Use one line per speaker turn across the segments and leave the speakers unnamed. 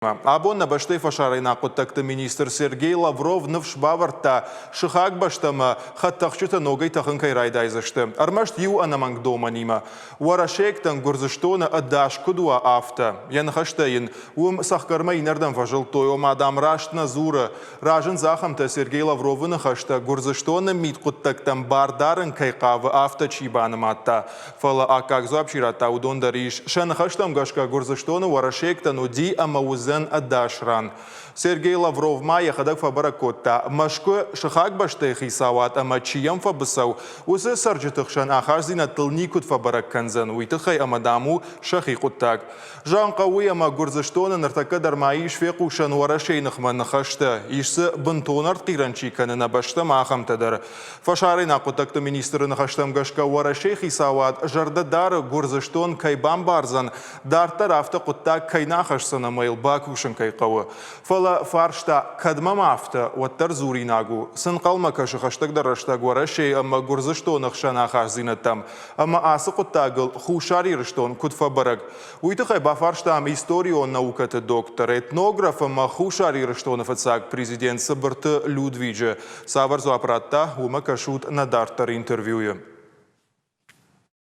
Абон нӕ бӕстӕйы фӕсарӕйнаг хъуыддӕгты министр Сергей Лавров ныфс бавӕрдта, сыхаг бӕстӕмӕ хӕдтӕхджытӕ ногӕй тӕхын кӕй райдайдзысты. Ӕрмӕст иу ӕнӕмӕнг домӕнимӕ. Уӕрӕсейӕгтӕн Гуырдзыстоны ӕдас куыд уа, афтӕ. Йӕ ныхӕстӕ йын уым цӕхгӕрмӕ иннӕрдӕм фӕзылдтой, ома, дам, раст нӕ дзуры. Разынд ахӕмтӕ Сергей Лавровы ныхӕстӕ Гуырдзыстоны мидхъуыддӕгтӕм бар дарын кӕй хъавы, афтӕ чи банымадта. Фӕлӕ аккаг дзуапп чи радта, уыдон дӕр ис. Сӕ ныхӕстӕм гӕсгӕ Гуырдзыстоны уӕрӕсейӕгтӕн уыди ӕмӕ уыдзӕн ӕдас ран. Сергей Лавров ма йӕхӕдӕг фӕбӕрӕг кодта, Мӕскуы сыхаг бӕстӕйы хицауад ӕмӕ чи йӕм фӕбыцӕу, уыцы цӕрджыты хсӕн ахастдзинӕдтыл никуыд фӕбӕрӕг кӕндзӕн, уый тыххӕй ӕмӕ, дам, у сӕхи хъуыддаг. Зӕгъын хъӕуы уый, ӕмӕ Гуырдзыстоны ныртӕккӕ дӕр ма ис фехъусӕн Уӕрӕсейы ныхмӕ ныхӕстӕ, ис дзы бынтон ӕртхъирӕн чи кӕны нӕ бӕстӕмӕ, ахӕмтӕ дӕр. Фӕсарӕйнаг хъуыддӕгты министры ныхӕстӕм гӕсгӕ Уӕрӕсейы хицауад зӕрдӕ дары, Гуырдзыстон кӕй бамбардзӕн, дарддӕр афтӕ хъуыддаг кӕй нӕ ахӕсдзӕн ӕмӕ йыл бакусын кӕй хъӕуы. Фӕлӕ фарста, кӕдмӕ ма афтӕ, уӕддӕр дзуринаг у, цы нхъӕлмӕ кӕсы хӕстӕгдӕр рӕстӕг Уӕрӕсейы ӕмӕ Гуырдзыстоны хсӕн ахастдзинӕдтӕм ӕмӕ ацы хъуыддагыл Хуссар Ирыстон куыд фӕбӕрӕг, уый тыххӕй бафарстам историон наукӕты доктор, этнограф ӕмӕ Хуссар Ирыстоны фыццаг президент Цыбырты Людвиджы. Цавӕр дзуапп радта, уымӕ кӕсут нӕ дарддӕр интервьюйы.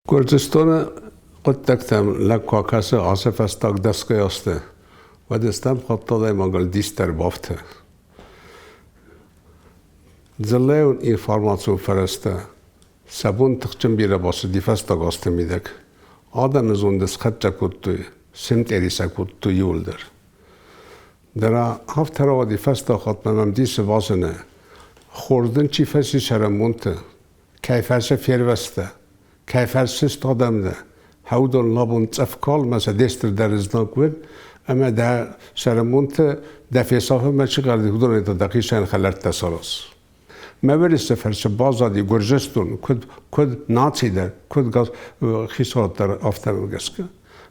Гуырдзыстоны хъуыддӕгтӕм лӕг куы акӕсы ацы фӕстаг дӕсгай азты, уӕд стӕм хатт адӕймагыл дис дӕр бафты. Дзыллӕйон информацион фӕрӕзтӕ сӕ бон тыхджын бирӕ бацыди фӕстаг азты мидӕг. Адӕмы зонды схӕццӕ кодтой, сымтъери сӕ кодтой иуылдӕр. Дӕр афтӕ рауади фӕстаг хатт мӕм дисы базыны, хорз дын чи фӕци цӕрӕнбонты, кӕй фӕрцы фервӕзтӕ, кӕй фӕрцы стадӕм дӕ, хӕудон лабон цъыф калмӕ сӕ де стырдӕр знаг уыд, ӕмӕ дӕ цӕрӕнбонты дӕ фесафынмӕ чи хъӕрди, уыдонӕй та дӕхицӕн хӕлӕрттӕ сараз. Мӕ вӕристы фӕрцы баззади Гуырдзыстон, куыд, куыд наци дӕр, куыд хицауад дӕр афтӕ гӕсгӕ.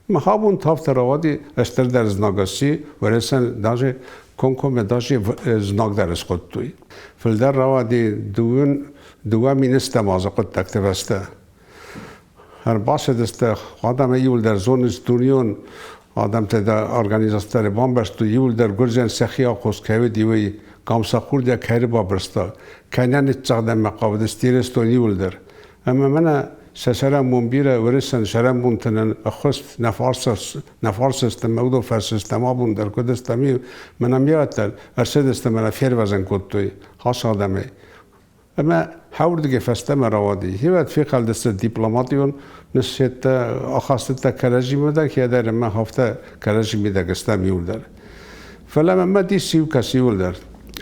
Мах абон та афтӕ рауади, стырдӕр знаг сси, Уӕрӕсӕн даже комкоммӕ даже знаг дӕр скодтой. Фылдӕр рауади дыууын дыууӕ министӕм азы хъуыддӕгты фӕстӕ. Ӕрбацыдысты адӕмы иуылдӕр зонынц дунеон адӕмтӕ дӕр организацитӕ бамбӕрстой иуылдӕр гуырдзиан сӕхи аххос кӕй уыди, уый Гамсахурдиа кӕй ӕрбабырста, кӕй нӕ ныццагъдӕммӕ хъавыдысты Ирыстон иуылдӕр. Ӕмӕ мӕнӕ сӕ сӕрӕнбон бирӕ уырысӕн сӕрӕнбонты нын ӕххуыс нӕ нӕ фарсысты ӕмӕ уыдон фӕрсыстӕм абон дӕр куыд стӕм, мӕнӕ ме ӕрцыдысты мӕнӕ фервӕзын кодтой хас адӕмӕй. Ӕмӕ хӕуырдыгӕй фӕстӕмӕ рауади. Хивӕд фехӕлдысты дипломатион ныссеттӕ, ахастытӕ кӕрӕдзимӕ дӕр, хиӕдӕр ӕмӕ афтӕ кӕрӕдзи мидӕг стӕм иуылдӕр. Фӕлӕ мӕ дис иу кӕсы иуылдӕр.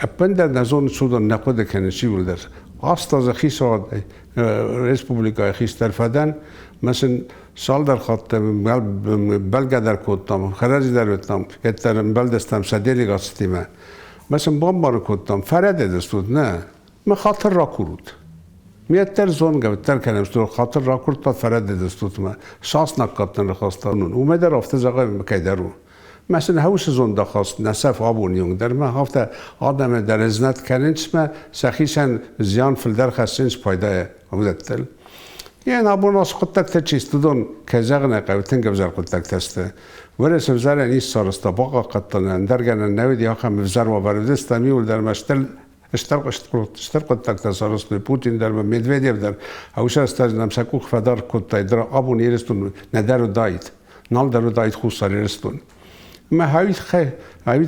Ӕппындӕр нӕ зонынц уыдон, нӕ хъуыды кӕнынц иуылдӕр. 8 азы хицауад республикӕйы хистӕр фӕдӕн, мӕ сын цалдӕр хатты бӕлгӕ дӕр кодтам, кӕрӕдзи дӕр уыдтам, йеддӕр ӕмбӕлдыстӕм сӕ делегацитимӕ. Мӕ сын бамбарын кодтам, фӕрӕдыдыстут, нӕ, мӕ хатыр ракурут. Ме ддӕр зонгӕ, дӕр кӕнӕм, что хатыр ракурдта, фӕрӕдыдыстут мӕ. Сас наккаттын рахаста. Уымӕй дӕр афтӕ зӕгъӕм, кӕйдӕр у. Мӕ сын хӕусы зондахаст нӕ сӕф абоны онг дӕр мӕ афтӕ адӕмы дӕр ызнӕт кӕнынц мӕ сӕхицӕн зиан фылдӕр хӕссынц пайдайӕ уыдӕттыл. Йӕ абон ацы хъуыддӕгтӕ чи сты, уыдон, кӕй зӕгъын ӕй хъӕуы, тынг ӕвзӕр хъуыддӕгтӕ сты. Уӕрӕсе ӕвзарӕн ис сарӕзта, бахъахъхъӕдта нӕ, ӕндӕр гӕнӕн нӕ уыди, ахӕм ӕвзӕр уавӕр уыдыстӕм иуылдӕр ӕмӕ стыр стыр стыр хъуыддӕгтӕ сарӕзтой Путин дӕр ӕмӕ Медведев дӕр. Ӕвзӕрстӕ нӕм сӕ къух фӕдаргъ кодтай, абон Ирыстон нӕдӕр уыдаид, нал дӕр уыдаид Хуссар Ирыстон. Ӕмӕ хӕй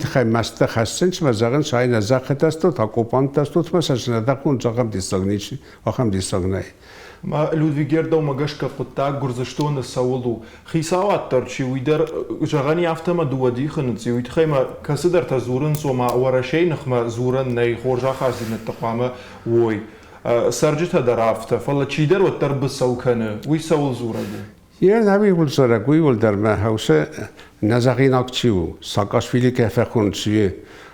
тыххӕй мӕстытӕ хӕссынц мӕ зӕгъынц, ай нӕ зӕххытӕ стут, оккупанттӕ стут мӕ сӕ сынӕдӕхъон зӕгъӕм диссаг ничи, ахӕм диссаг нӕй.
Людвиг Гердомӕ гӕсгӕ хъуыддаг Гуырдзыстоны цӕуыл у? Хицауад дӕр чи, уый дӕр зӕгъӕн и афтӕ ӕмӕ дыууӕ дихы ныцци. Уый тыххӕй ма кӕцыдӕртӕ дзурынц, ома Уӕрӕсейы ныхмӕ дзурӕн нӕй, хорз ахастдзинӕдтӕ хъуамӕ уой. Цӕрджытӕ дӕр афтӕ, фӕлӕ чидӕр уӕддӕр быцӕу кӕны. Уый цӕуыл дзурӕг у?
Йе нӕуи дзорӕг уыйуыл дӕр мӕ хӕусы нӕзӕгъинаг чи у, Саакашвили кӕй фӕхонд чи у,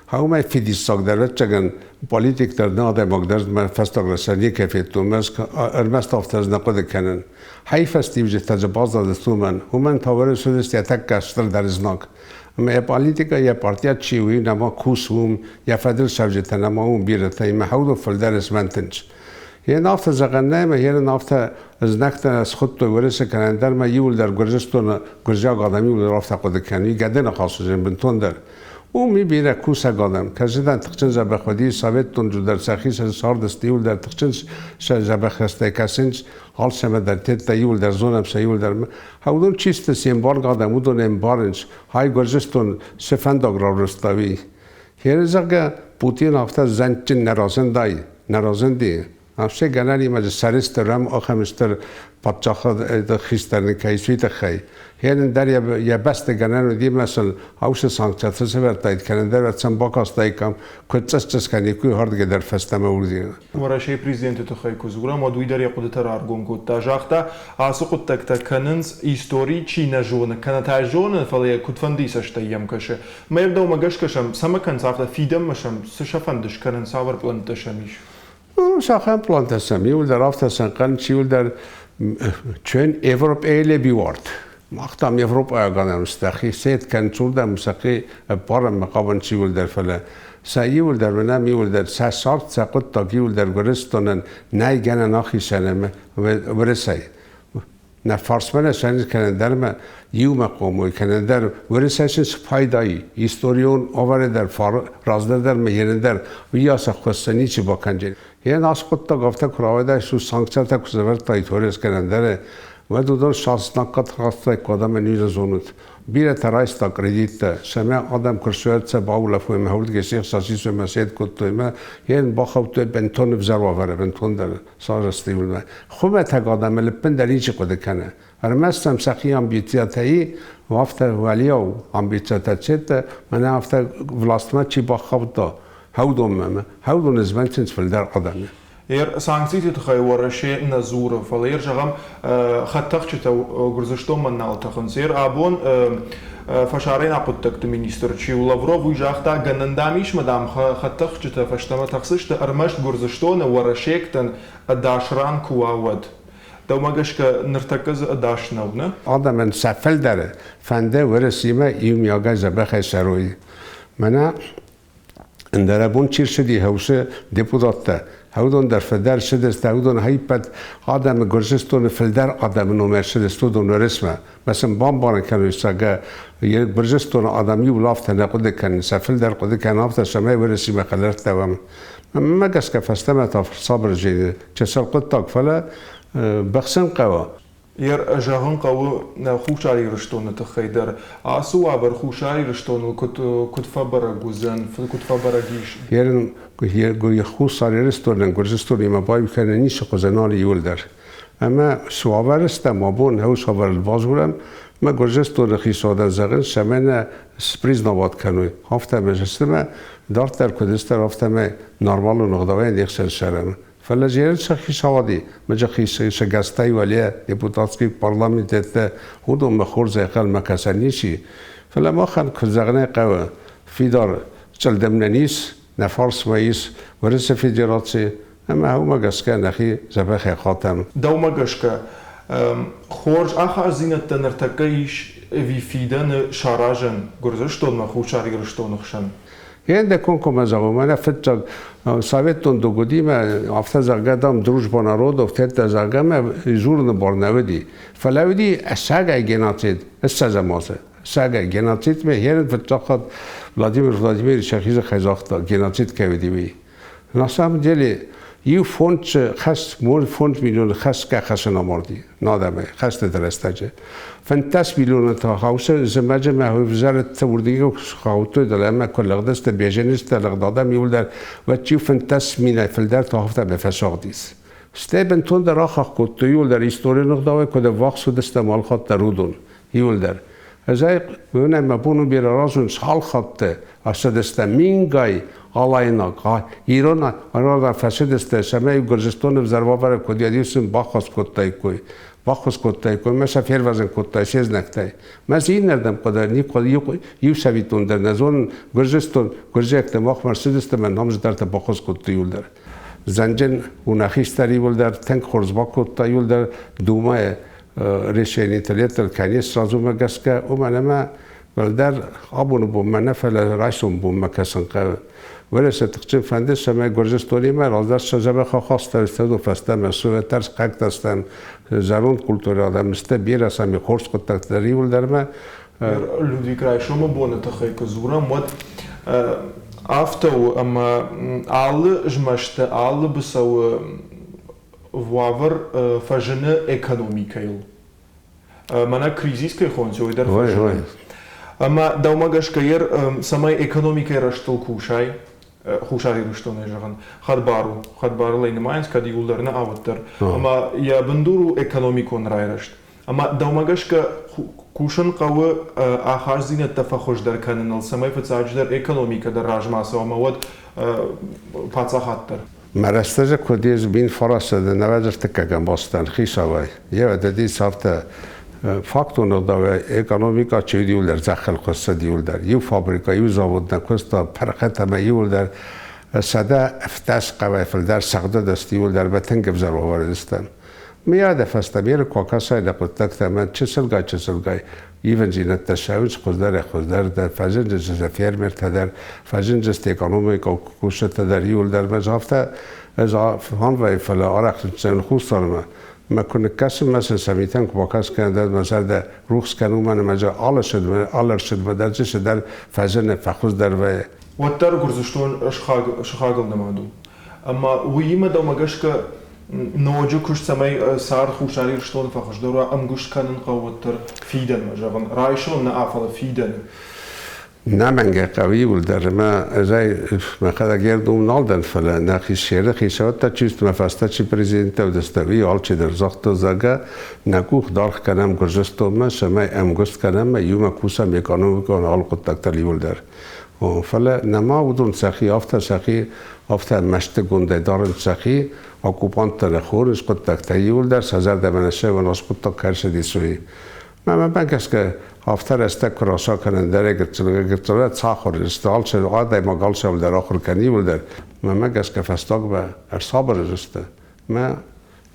хӕумӕ фидиссаг дӕр ӕвӕццӕгӕн политик дӕр, нӕ адӕймаг дӕр мӕ фӕстаг рӕстӕг никӕй федтон, ӕрмӕст афтӕ ӕз нӕ хъуыды кӕнын. Хӕй фӕстиуджытӕ дзы баззадысты уымӕн, уымӕн та Уӕрӕсе йӕ тӕккӕ стырдӕр знаг. Ӕмӕ йӕ политикӕ, йӕ партийӕ чи у, нӕма кус уым, йӕ фӕдыл цӕвджытӕ нӕма уым бирӕтӕ, ӕмӕ хӕудыл фылдӕр змӕнтынц. Йе афтӕ зӕгъӕн нӕй, ӕмӕ йе афтӕ знӕгтӕ схуыдтой Уӕрӕсе кӕнӕ ӕндӕр ӕмӕ иуылдӕр Гуырдзыстоны гуырдзиаг адӕм иуылдӕр афтӕ хъуыды кӕны, гӕды ныхас уыдзӕн бынтондӕр. Уым и бирӕ кусӕг адӕм, кӕцытӕн тыхджын дзӕбӕх уыди, советон дӕр сӕхицӕн цардысты, иуылдӕр тыхджын сӕ дзӕбӕхӕстӕй кӕсынц, алцӕмӕ дӕр тедта, иуылдӕр зонӕм сӕ иуылдӕр. Уыдон чи сты, се мбаргӕ адӕм, уыдон ӕмбарынц, хай Гуырдзыстон цы фӕндаг равзӕрста, уый. Херы, зӕгъгӕ, Путин афтӕ зӕндджын нӕ разындай, нӕ разынди. Афтӕ гӕнӕнимӕ дзы сӕрыстыр ӕм ахӕм стыр паддзахады хистӕр нын кӕй ис, уый тыххӕй. Йе дӕр йӕ бӕсты гӕнӕн уыди ӕмӕ сын аусы санкцитӕ сӕвӕрдтаид кӕнӕ дӕр сӕм бакастаиккам, куыд цъыс-цъыс кӕниккой, хӕрдгӕ дӕр фӕстӕмӕ уырдыгӕй.
Уӕрӕсейы президенты тыххӕй куы дзурӕм, уӕд уый дӕр йӕ хъуыдытӕ раргом кодта. Загъта, ацы хъуыддӕгтӕ кӕнынц, истори чи нӕ зоны, кӕнӕ та зоны, фӕлӕ йӕ куыдфӕндыйы цӕстӕй йӕм кӕсы. Мӕ дӕумӕ гӕсгӕ сӕм цӕмӕ кӕнынц афтӕ, фидӕнмӕ сӕм цы сӕ фӕнды скӕнын, цавӕр пълӕнттӕ сӕм ис?
Ну, сахӕм плантӕ сӕм иуылдӕр афтӕ сӕнхъӕлынц, иуылдӕр чен Европӕйы биуарт. Мах там европӕйаг адӕм стӕхи, сет кӕнынц уырдӕм, сӕхи ӕппарынмӕ хъавынц иуылдӕр, фӕлӕ сӕ иуылдӕр уынӕм иуылдӕр сӕ цард, сӕ хъуыддаг иуылдӕр Гуырдзыстонӕн нӕй гӕнӕн ахицӕн ӕмӕ Уырысӕй. Нӕ фарсмӕ нӕ сӕнид кӕнӕ дӕр мӕ иумӕ хъомой кӕнӕ дӕр Уырысӕй сын цы пайда и, историон авӕры дӕр, раздӕр дӕр мӕ йены дӕр, уыйас ӕххуыс сӕ ничи бакӕнджын. Йе ацы хъуыддаг афтӕ куы рауайдаид, санкцитӕ куы сӕвӕрдтаид Уӕрӕсе кӕнӕ ӕндӕры, уӕд уыдон саснаггад раттаиккой адӕмӕн ницы зонут. Бирӕтӕ райста кредиттӕ, цӕмӕй адӕм куы рцӕуӕд баулӕфой ӕмӕ уырдыгӕй се хца сисой ӕмӕ сед кодтой ӕмӕ йе бахаудтой бынтон ӕвзӕр уавӕры, бынтондӕр сарӕзтой уымӕ. Хуымӕтӕг адӕмы лӕппындӕр ничи хъуыды кӕны. Ӕрмӕст сӕм сӕхи амбициятӕ и, афтӕ уӕлиау амбициятӕ цӕттӕ, мӕнӕ афтӕ властмӕ чи бахаудта, хӕудонмӕ, хӕудоны змӕнтынц фылдӕр адӕмы.
Санкциты тыххӕй Уӕрӕсе нӕ дзуры, фӕлӕ йӕ зӕгъӕм, хӕдтӕхджытӕ Гуырдзыстонмӕ нал тӕхынц. Абон фӕсарӕйнаг хъуыддӕгты министр чи у, Лавров, уый загъта, гӕнӕн дам ис, мӕ дам, хӕдтӕхджытӕ фӕстӕмӕ тӕхдзысты ӕрмӕст Гуырдзыстоны уӕрӕсейӕгтӕн ӕдас ран куы уа, уӕд. Дӕумӕ гӕсгӕ, ныртӕккӕ дзы ӕдас нӕу, нӕ?
Адӕмӕн сӕ фылдӕры фӕнды Уӕрӕсимӕ иумиагӕй дзӕбӕхӕй цӕрой. Мӕнӕ Ӕндӕрӕбон чи рцыди хӕусы депутаттӕ, уыдон дӕр фылдӕр ссыдысты, уыдон ӕппӕт адӕмы Гуырдзыстоны фылдӕр адӕмы номӕй ссыдысты уыдон Уӕрӕсмӕ. Мӕ сын бамбарын кӕной, зӕгъгӕ, Гуырдзыстоны адӕм иу афтӕ нӕ хъуыды кӕнынц, сӕ фылдӕр хъуыды кӕны афтӕ, цӕмӕй Уӕрӕсимӕ хӕлӕрттӕ уӕм. Мӕнмӕ гӕсгӕ фӕстӕмӕ та сабырдзинад чысыл хъуыддаг, фӕлӕ быхсын хъӕуы.
Зӕгъын хъӕуы Хуссар Ирыстоны тыххӕй дӕр. Ацы уавӕр Хуссар Ирыстоныл куыд, куыд фӕбӕрӕг уыдзӕн, куыд фӕбӕрӕг ис?
Ерын Хуссар Ирыстонӕн Гуырдзыстонимӕ баиу кӕнӕн ницы хуызӕн алы иуылдӕр. Ӕмӕ цы уавӕры стӕм абон, уыцы уавӕрыл бадзурӕм, ӕмӕ Гуырдзыстоны хицауадӕн зӕгъын, цӕмӕй нӕ спризнавать кӕной. Афтӕ ӕмӕ зыстымӕ дарддӕр куыд стӕм, афтӕмӕй нормалон ӕгъдауӕй не хсӕн цӕрӕм. Фӕлӕ зерын сӕ хицауади, мӕ гӕстӕй уӕле депутатский парламенттӕ уыдонмӕ хорз ӕнхъӕлмӕ кӕсӕн ис. Фӕлӕ махӕн куыд зӕгъын хъӕуы, фидар чъылдым нын ис, нӕ фарсмӕ ис Уӕрӕсе Федераци, ӕмӕ уымӕ гӕсгӕ нӕхи дзӕбӕхӕй хатӕм.
Дӕумӕ гӕсгӕ, хорз ахастдзинӕдтӕ ныртӕккӕ ис ӕви фидӕны саразӕн Гуырдзыстонмӕ Хуссар Ирыстоны хсӕн?
Ende комкоммӕ зӕгъун, мӕнӕ фиццаг советтон дуг уыди мӕ афтӕ зӕгъгӕ, дам, дружба народов, тедтӕ зӕгъгӕ, мӕ дзурыны бар нӕ уыди. Фӕлӕ уыди ӕцӕгӕй геноцид, ссӕдзӕм азы. Ӕцӕгӕй геноцидмӕ херын фыццаг хатт Владимир Владимирович сӕхи дзыхӕй загъта, геноцид кӕй уыди, уый. На самом деле, иу фондсы хӕс, 5 миллионы хӕсгӕ хӕсын амарди адӕмӕй хӕстыты рӕстӕджы. 15 миллионы та хаусы зымӕджы мӕ ӕвзӕрдты уырдыгӕй схаудтой дӕлӕмӕ куы лыгъдысты беженецтӕ лыгъд адӕм иуылдӕр, уӕд чи 15 минӕй фылдӕр та афтӕ фӕсагъдис. Стӕй бынтондӕр ахахх кодтой иуылдӕр историон ӕгъдауӕй куыд ӕввахс уыдыстӕм алхатт дӕр уыдон иуылдӕр. Ӕз ӕй уынӕн мӕ бон у бирӕ разын цал хатты ӕрцыдыстӕм мингай алайнаг, ирон фӕцыдысты, цӕмӕй Гуырдзыстоны ӕвзӕр уавӕры куыд йӕ сын баххуыс кодтаиккой, баххуыс кодтаиккой мӕ сӕ фервӕзын кодтай се знӕгтӕй. Мӕ дзы иннӕрдӕм хъуыды иу цӕвиттон дӕр нӕ зонын, Гуырдзыстон, гуырдзиӕгтӕ махмӕ ӕрцыдысты мӕ номдзыдӕртӕ баххуыс кодтой иуылдӕр. Зӕнджын у нӕ хистӕр иуылдӕр тынг хорз бакодта иуылдӕр Думӕйы решениты летыл кӕй сразы уымӕ гӕсгӕ, уымӕн ӕмӕ уӕлдӕр абоны бонмӕ нӕ, фӕлӕ райсом бонмӕ кӕсын хъӕуы. Уӕрӕсе тыхджын фӕнды, цӕмӕй Гуырдзыстонимӕ раздӕр сӕ дзӕбӕх ахастӕй фӕстӕмӕ суӕтӕр хъӕгтӕстӕм зӕронд культурӕ адӕм сты, бирӕ сӕм хорз хъуыддӕгтӕ дӕр иуылдӕрмӕ.
Людвиг, райсомы боны тыххӕй куы дзурӕм, уӕд Афтӕ у, ӕмӕ алы змӕсты, алы быцӕуы уавӕр фӕзыны экономикӕйыл. Мӕнӕ кризис кӕй хонынц, уый дӕр фӕзыны. Ӕмӕ дӕумӕ гӕсгӕ ер, цӕмӕй экономикӕйы рӕзтыл кусай, Хуссар Ирыстонӕй зӕгъын, хӕдбар у. Хӕдбарыл ӕй нымайынц, кӕд иууылдӕр нӕ, уӕддӕр. Ӕмӕ йӕ бындур у экономикон райрӕзт. Ӕмӕ дӕумӕ гӕсгӕ кусын хъӕуы ахастдзинӕдтӕ фӕхуыздӕр кӕныныл, цӕмӕй фыццаджыдӕр экономикӕ дӕр размӕ ацӕуа ӕмӕ уӕд паддзахад дӕр.
Мӕ рӕстӕджы куыд ис 1900 нӕуӕдз ӕртыккӕгӕм бацыдтӕн хицауӕй. Йе дӕди цардтӕ фактон ӕгъдауӕй экономикӕ чи уыд иуылдӕр зӕххыл хуыссыд иуылдӕр. Иу фабрикӕ, иу завод нӕ куыста, пырхытӕ ӕмӕ иуылдӕр 170 хъӕуӕй фылдӕр сыгъдыдысты иуылдӕр мӕ тынг ӕвзӕр уавӕры стӕм. Мыййаг фӕстӕ ме ркуы акӕсай дӕ хъуыддӕгтӕ ӕмӕ чысылгай-чысылгай ивындзинӕдтӕ ссӕуынц хуыздӕрӕй-хуыздӕр дӕр, фӕзындзысты фермертӕ дӕр, фӕзындзысты экономикон кусджытӕ дӕр иуылдӕр. Ӕз афтӕ ӕз фӕнвӕййы, фӕлӕ арӕх цӕуын Хуссармӕ. Мӕ куы ныккӕсын мӕ сын сӕ митӕм куы бакӕс кӕнын дӕр мӕ зӕрдӕ рухс кӕны, уымӕн ӕмӕ дзы алы сыдмӕ, алы ӕрцыдмӕ дӕр дзы цыдӕр фӕзыны, фӕхуыздӕр вӕййы.
Уӕддӕр Гуырдзыстон сыхагыл нымад у. Ӕмӕ уыимӕ дӕумӕ гӕсгӕ ноджы куыст цӕмӕй цард Хуссар Ирыстоны фӕхуыздӕр уа, ӕмгуыст кӕнын хъӕуы уӕддӕр фидӕнмӕ, зӕгъын, райсом нӕ, фӕлӕ фидӕны.
Нӕ мӕнгӕ хъӕуы иуылдӕр ӕмӕ ӕз ӕй мӕхӕдӕг йе рдом нал дӕн, фӕлӕ нӕхи сферы хицӕуттӕ чи сты, мӕ фӕстӕ чи президенттӕ уыдысты, уый алчидӕр загъта, зӕгъгӕ, нӕ къух даргъ кӕнӕм Гуырдзыстонмӕ, цӕмӕй ӕмгуыст кӕнӕм ӕмӕ иумӕ кусӕм экономикон алы хъуыддӕгтыл иуылдӕр. Фӕлӕ нӕма уыдон сӕхи афтӕ сӕхи афтӕ мӕстыгондӕй дарынц сӕхи, оккупанттӕ нӕ хорз хъуыддӕгтӕ иуылдӕр сӕ зӕрдӕмӕ нӕ цӕуы аскъуыддзаг кӕрцыдис, уый. Мӕнмӕ гӕсгӕ, афтӕ рӕстӕг куы раса кӕнын дӕр гыццыл цахуыр сты, алцы адӕймаг алцӕуыл дӕр ахуыр кӕны иуылдӕр. Мӕнмӕ гӕсгӕ фӕстагмӕ ӕрсабыр сты. Мӕ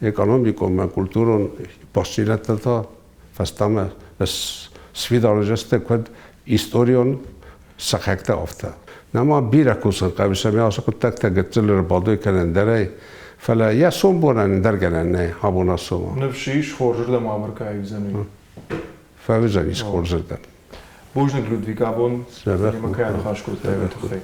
экономикон, мӕ культурон бастдзинӕдтӕ та фӕстӕмӕ сфидар сты куыд историон сыхӕгтӕ афтӕ. Нӕма бирӕ кусын хъӕуы, цӕмӕй ацы хъуыддӕгтӕ гыццыл ӕрбадой кӕнӕ ӕндӕрӕй, фӕлӕ йӕ сомбонӕн ӕндӕр гӕнӕн нӕй абон ацӕуа.
Ныфс ис, хорзырдӕм уавӕр кӕй уыдзӕн, уый.
Фӕуыдзӕнис хорзырдӕм.
Бузныг, Людвиг, абон немӕ кӕй аныхас кодтай, уый тыххӕй.